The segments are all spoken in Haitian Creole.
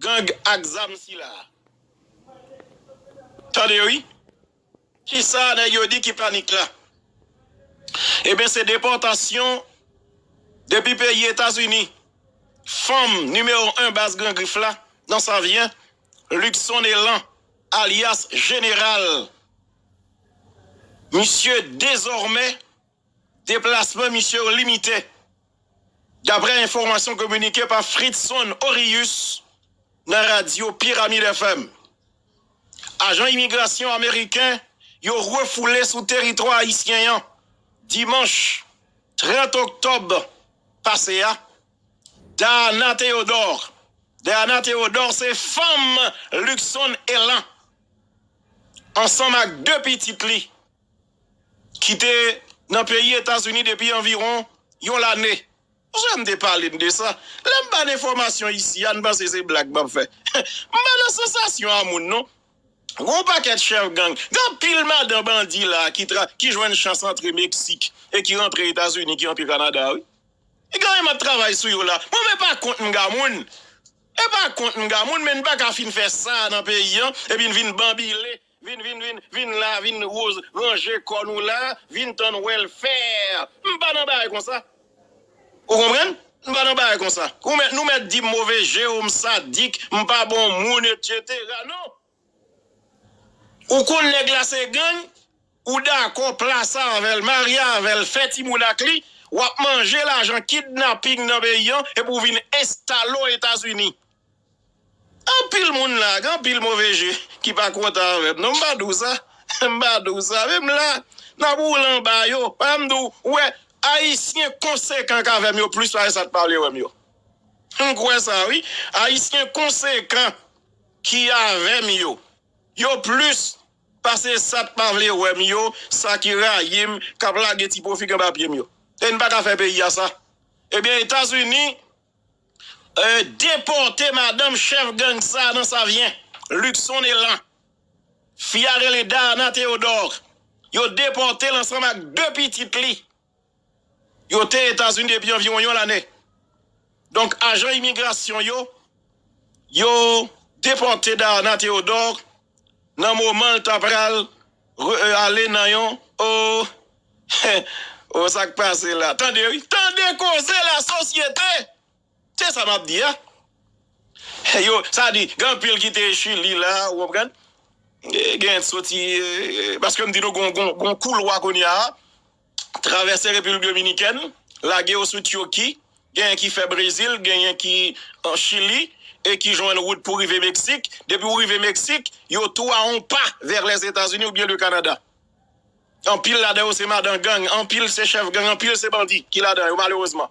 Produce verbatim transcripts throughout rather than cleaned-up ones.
Gang ak zam sila. Tande wi. Kisa nèg yo di ki panik la? Ebyen, se depòtasyon depi peyi Etazini. Fanm nimewo en baz Gran Grif la, nan Savyen, Luckson Elan, alyas Jeneral. Misye dezòmè, deplasman misye yo limite. Daprè enfòmasyon kominike pa Fritson Orius nan radyo Pyramid F M, ajan imigrasyon ameriken yo refoule sou teritwa ayisyen an dimanch trant oktòb pase a Dana Theodore. Dana Theodore se fanm Luckson Elan ansanm ak de pitit li ki te nan peyi Etazini depi anviwon yon lane. Monchè, m te pale n de sa. Lè m ba n enfòmasyon isi a, n panse se blag m ap fè. M pa nan sansasyon a moun, non. Gon pakèt chèf gang, gen anpil madan bandi la ki tra, ki jwenn chans antre Meksik e ki rantre Etazini, ki antre Kanada, wi. E gen anyen m ap travay sou yo la. Mwen, men pa kont m ga moun. E pa kont m ga moun, men n pa ka fin fè sa nan peyi an, epi n vin banbile, vin, vin, vin, vin la, vin woz, ranje kò nou la, vin tann welfare. M pa nan bagay konsa. Ou konprann? M pa nan bagay konsa. Ou mèt, nou mèt di m move je, ou m sadik, m pa bon moun, etsetera. Non. Ou konn nèg la se gang, ou dakò plase avè l, marye avè l, fè timoun ak li, w ap manje lajan kidnaping nan peyi an, epi w vin enstale w Etazini. Anpil moun la, gen anpil move je ki pa kontan avè m. Non, m pa di w sa. M pa di w sa. Men m la, n ap woule anba yo. Pa m di w, ou wè, Ayisyen konsekan k avè m yo plis pase sa k pa vle wè m yo. M kwè sa, wi. Ayisyen konsekan ki avè m yo, yo plis pase sa k pa vle wè m yo, sa ki rayi m, k ap lage ti pwofik anba pye m yo. E n pa ka fè peyi a sa. Ebyen, Etazini, eh, depòte madanm chèf gang sa nan Savyen, Luckson Elan. Fi a rele Dana Theodore. Yo depòte l ansanm ak de pitit li. Yo te Etazini depi anviwon yon lane. Donk, ajan imigrasyon yo, yo depòte Dana Theodore nan moman l ta pral re-, e, ale nan yon, o, o, sa k pase la. Tande, wi. Tande koze lasosyete! Se sa m ap di a. Yo, sa di, gen anpil ki te Chili la, ou konprann? E, gen soti, e, paske m di nou gon, gon, gon koulwa kounye a, travèse Repiblik Dominikèn, lage yo sou Tyoki, genyen ki fè Brezil, genyen ki an Chili, e ki jwenn wout pou rive Meksik. Depi w rive Meksik, yo tou a yon pa vè Lèzetazini oubyen le Kanada. Anpil ladan yo se madan gang, anpil se chèf gang, anpil se bandi ki ladan yo, malerezman.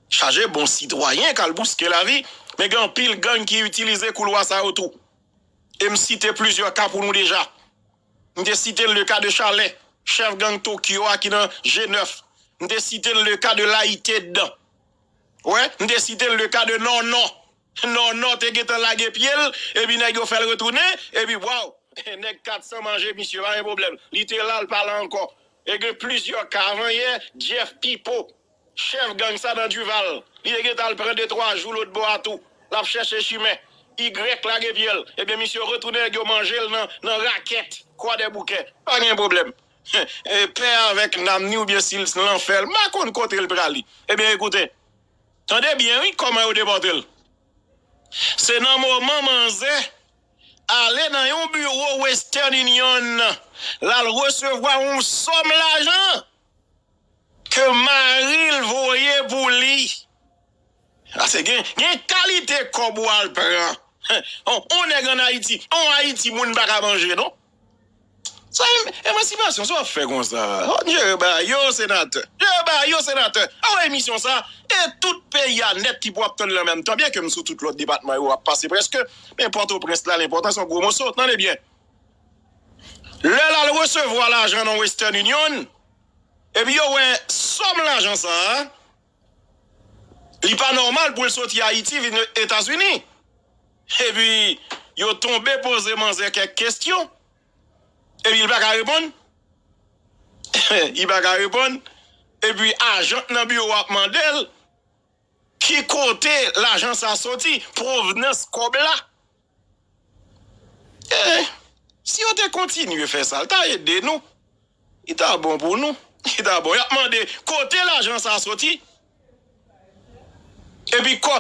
Chaje bon sitwayen k al bouske lavi, men gen anpil gang ki itilize koulwa sa yo tou. E m site plizyè ka pou nou deja. M te site le ka de Chalè, chèf gang Tokyo a ki nan G nèf. M te site le ka de Lighted. Wè, m te site le ka de Nònò. Nònò te gentan lage pye l, epi nèg yo fè l retounen, epi waw, nèg kat san manje misye, pa gen pwoblèm. Li te la, l pa la ankò. E gen plizyè ka. Avanyè, Jeff Pipo, chèf gang sa nan Duval, li te gentan al pran de twa jou lòt bò a tou. L ap chèche chimen. Igrèk lage pye l. Ebyen, misye retounen, nèg yo manje l nan, nan Rakèt, Kwadèboukè. Pa gen pwoblèm. E pè avèk nanm ni oubyen si l lanfè l, m pa konn kote l prale. Ebyen, ekoute, tande byen, wi, kòman yo depòte l. Se nan moman manzè ale nan yon biwo Western Union nan, l al resevwa yon sòm lajan ke mari l voye pou li. Paske gen, gen kalite kòb ou al pran. On, on nèg ann Ayiti, on Ayiti moun pa ka manje, non. Sa em-, emansipasyon, sa w ap fè konsa? Jere bagay yo, senatè. Jere bagay yo, senatè. Awe emisyon sa, e tout peyi a nèt ki pou ap tann li an menm tan, byen ke m sou tout lòt depatman yo ap pase prèske, men Pòtoprens la, l enpòtan, se yon gwo moso. Tande byen. Lè l al resevwa lajan nan Western Union, epi yo wè sòm lajan sa a, li pa nòmal pou l soti Ayiti vin Etazini. Epi, Yo tonbe poze manzè kèk kesyon. Epi li pa ka reponn. Li pa ka reponn. Epi ajan nan biwo a ap mande l ki kote lajan sa soti, pwovnans kòb la. Eh, si yo te kontinye fè sa, l ta ede nou. Li ta bon pou nou. Li ta bon. Y ap mande kote lajan sa soti. Epi kò,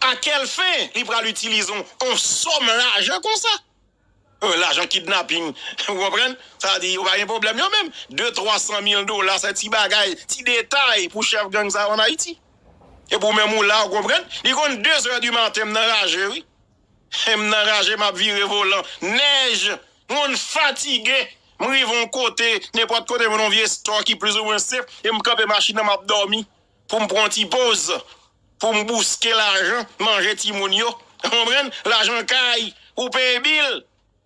a kèl fen li pral itilize yon, yon sòm lajan konsa. Yon lajan kidnaping. Ou konprann? Sa di, yo pa gen pwoblèm yo menm. De, twa san mil dola, se ti bagay, ti detay pou chèf gang sa yo ann Ayiti. E pou menm ou la, ou konprann? Li konn de zè di maten, m nan raje, wi. M nan raje, m ap vire volan. Nèj, m konn fatige. M rive yon kote, nenpòt kote, m nan yon vye store ki plizoumwen sef, e m kanpe machin nan, m ap dòmi. Pou m pran yon ti poz, pou m bouske lajan, manje timoun yo. Ou konprann? Lajan kay, pou peye bil.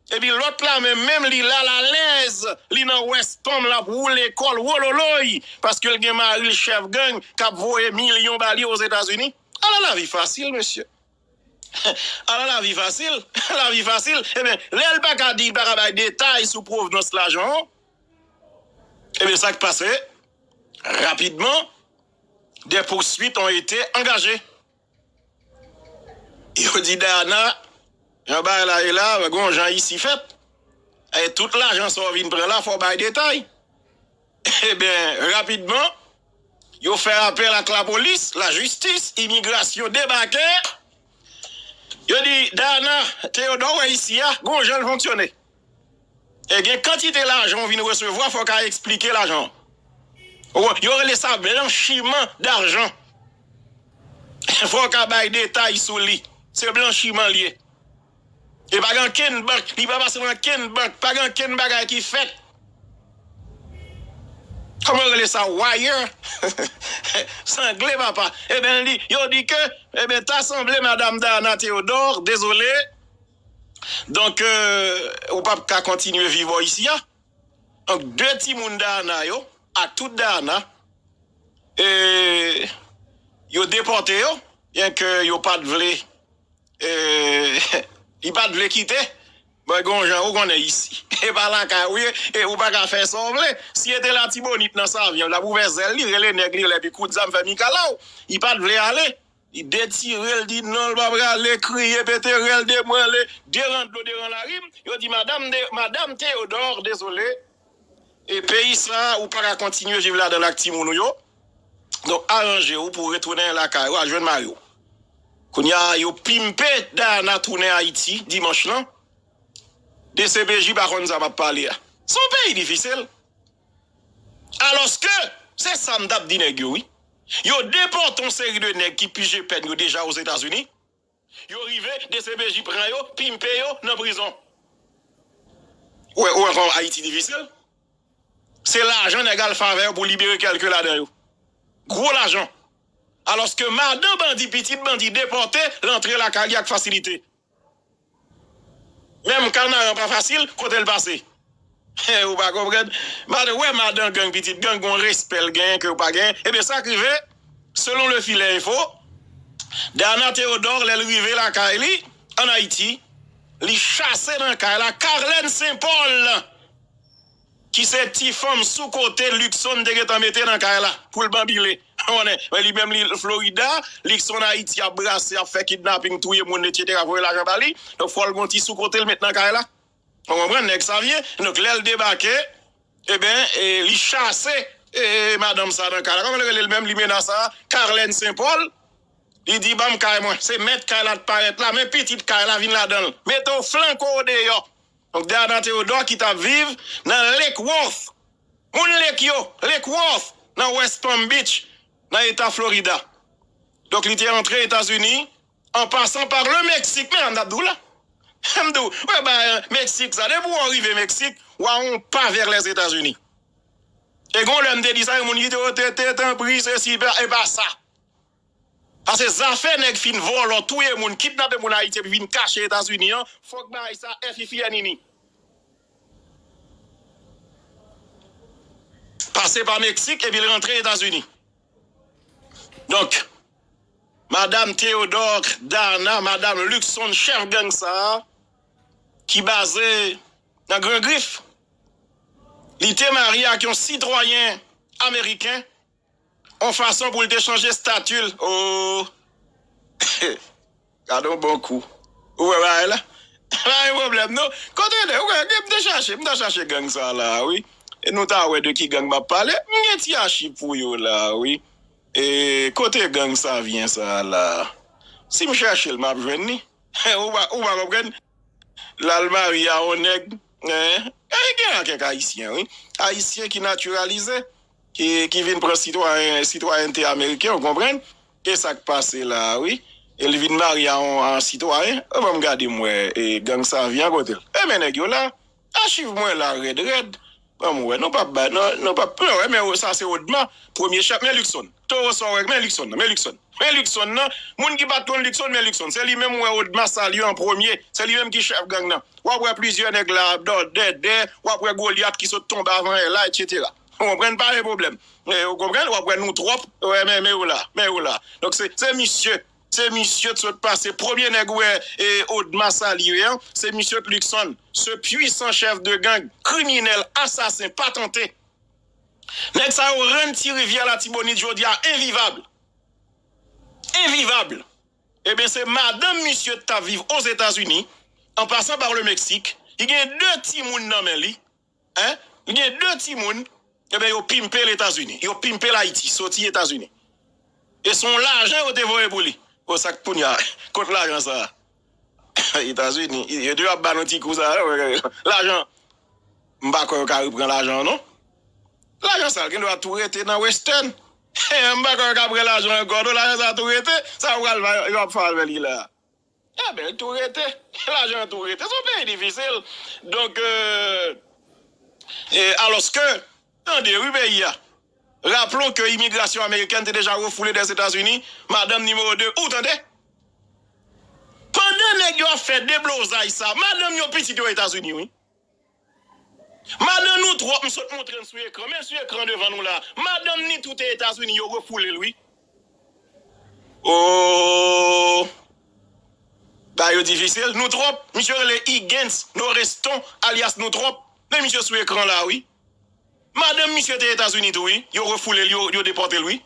Epi lòt la menm, menm li la, l alèz, li nan West Palm, l ap woule kò l, wololoy, paske l gen mari l chèf gang k ap voye milyon ba li Ozetazini. Ala lavi fasil, mesye. Ala lavi fasil, lavi fasil. Ebyen, lè l pa ka di, l pa ka bay detay sou pwovnans lajan an, ebyen, sa k pase? Rapidman, des poursuites ont été engagées. Yo di Dana, jan bagay la ye la, gon jan isi fèt. E tout lajan sa w vin pran la, fò w bay detay. Ebyen, rapidman, yo fè apèl ak lapolis, lajistis, imigrasyon debake. Yo di, Dana, Teyodò, wè isi a, gon jan l fonksyone. E gen kantite lajan w vin resevwa, fò w ka eksplike lajan an. Ou wè, yo rele sa blanchiman dajan. Fò w ka bay detay sou li. Se blanchiman l ye. E pa gen ankenn bank, li pa pase nan ankenn bank, pa gen ankenn bagay ki fèt. Kòman yo rele sa? Wire? Sangle, papa. Ebyen, li, yo di ke, ebyen, ta sanble, Madam Dana Théodore, dezole. Donk, euh, ou p ap ka kontinye viv isi a. Donk, de timoun Dana yo, ak tout Dana, e, yo depòte yo, byenke yo pa t vle, e, li pa t vle kite. Bon, gon jan, ou konnen isi. E pa lakay ou ye, e ou pa ka fè sa w vle. Si e te Latibonit nan Savyen, l ap ouvè zèl li, rele nèg li, lè epi kout zam fè mikalaw. Li pa t vle ale. Li detire l, di non, l pa prale, kriye, pete rèl, debranle, deran dlo, deran larim. Yo di, Madam de, Madam Théodore, dezole. E peyi sa a, ou pa ka kontinye viv ladan l ak timoun ou yo. Donk, aranje w pou w retounen lakay ou, al jwenn mari w. Kounye a, yo pimpe Dana tounen Ayiti dimanch lan. D C P J pa konn sa m ap pale a. Se yon peyi difisil. Alòske, se sa m t ap di nèg yo, wi. Yo depòte yon seri de nèg ki pije pèn yo deja Ozetazini. Yo rive, D C P J pran yo, pimpe yo nan prizon. Ou wè, ou wè kòman Ayiti difisil? Se lajan nèg al favè pou libere kèlke ladan yo. Gwo lajan. Alòske madan bandi, pitit bandi depòte, l antre lakay li ak fasilite. Menm Kanaran pa fasil, kote l pase? Ou pa konprann? Madan, wè madan gang, pitit gang, gon respè l genyen ke ou pa genyen. Ebyen, sa k rive, selon Le Filet Info, Dana Théodore, lè l rive lakay li, ann Ayiti, li chase nan kay la, Carlene Saint Paul, ki se ti fanm sou kote Luckson te gentan mete nan kay la, pou l banbile. Konnen, men li menm li Florida, Luckson Ayiti ap brase, ap fè kidnaping, touye moun, etsetera, voye lajan ba li. Donk, fò l gon ti sou kote l met nan kay la. Ou konprann, nèg Savyen? Donk, lè l debake, ebyen, e, li chase, e, madanm sa nan kay la. Kòman l rele l menm, limena sa? Carlene Saint Paul. Li di, ban m kay mwen. Se mèt kay la t parèt la, men pitit kay la vin ladan l. Mete w flanke w deyò. Donk, Dana Théodore ki t ap viv nan Lake Worth. Moun Lake yo, Lake Worth, nan West Palm Beach, nan eta Florida. Donk, li te antre Etazini, an pasan pa le Meksik, men m t ap di w la. M di w, wè, ba, Meksik sa, depi w rive Meksik, w a yon pa vè Lèzetazini. E gon lè m te di sa, yon moun ki te, te, te, tanpri, sesi, e pa, e pa sa. Paske zafè nèg fin vòlò, touye moun, kidnape moun Ayiti epi vin kache Etazini an, fòk bagay sa F I F I N I N I. Pase pa Meksik epi l rantre Etazini. Donk, Madam Théodore Dana, Madam Luckson, chèf gang sa a, ki baze nan Gran Grif, li te marye ak yon sitwayen ameriken, yon fason pou l te chanje stati l. Oh! Gade yon bon kou. Ou wè bagay la? Pa gen pwoblèm, non. Kote de, ou wè, m te chache, m ta chache gang sa la, wi. E nou ta wè de ki gang m ap pale. M gen ti achiv pou yo la, wi. E kote gang Savyen sa la? Si m chèche l, m ap jwenn li. Ou pa, ou pa konprann? L al marye a yon nèg, en, e gen kèk Ayisyen, wi. Ayisyen ki natiralize, ki, ki vin pran sitwayen, sitwayènte ameriken, ou konprann? E sa k pase la, wi. E l vin marye a yon, a yon sitwayen. E ban m gade m wè, e gang Savyen kote l. E men nèg yo la, achiv mwen la rèd rèd. Ban m wè, nou p ap bay, non, nou p ap, non, wè, men sa se Odma, premye chèf, men Luckson. Towo sa w wè, men Luckson nan, men Luckson. Men Luckson nan, moun ki pa t konn Luckson, men Luckson. Se li menm ou wè Odma salye an premye. Se li menm ki chèf gang nan. W ap wè plizyè nèg la, Abdò, Dèdè, w ap wè Golyat ki sot tonbe avan Ella, etsetera. Ou konprann, pa gen pwoblèm. E, ou konprann, w ap wè nou twòp, wè, men, men yo la, men yo la. Donk, se, se misye, se misye t sot pase. Premye nèg ou wè, e, Odma salye an, se misye t Luckson, ce puissant chef de gang, kriminèl, asasen, patante. Nèg sa yo rann Ti Rivyè Latibonit jodi a envivab. Envivab. Ebyen, se madanm misye t ap viv Ozetazini, an pasan pa le Meksik, li gen de timoun nan men li, en, li gen de timoun, ebyen, yo pimpe l Etazini, yo pimpe l Ayiti, soti Etazini. E se yon lajan yo te voye pou li. O, sa k kounye a, kot lajan sa a? Etazini, yo te ap ba nou ti kou sa a, lajan. M pa kwè yo ka reprann lajan an, non. Lajan sa a, l gen dwa tou rete nan Western. M pa kwè yo ka pran lajan ankò, non. Lajan sa a tou rete. Sa yo pral fè, yo ap fè avè li la? Ebyen, l tou rete. Lajan an tou rete. Se yon peyi difisil. Donk, euh, e, alòske, tande, wi, peyi a. Rappelons que imigrasyon amerikèn te deja refoule des États-Unis madanm nimewo de. Ou tande? Pandan nèg yo ap fè deblozay sa, madanm yo, pitit yo Etazini, wi. Madanm nou twòp, m sot montre n sou ekran. Men sou ekran devan nou la. Madanm ni tou te Etazini, yo refoule l, wi. Oh! Bagay yo difisil. Nou twòp. Misye rele Higgins Noreston, alyas Nou Twòp. Men misye sou ekran la, wi. Madanm misye te Etazini tou, wi. Yo refoule l, yo, yo depòte l, wi.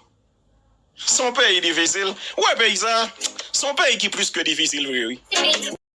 Se yon peyi difisil. Ou wè peyi sa a? Se yon peyi ki plis ke difisil vre, wi.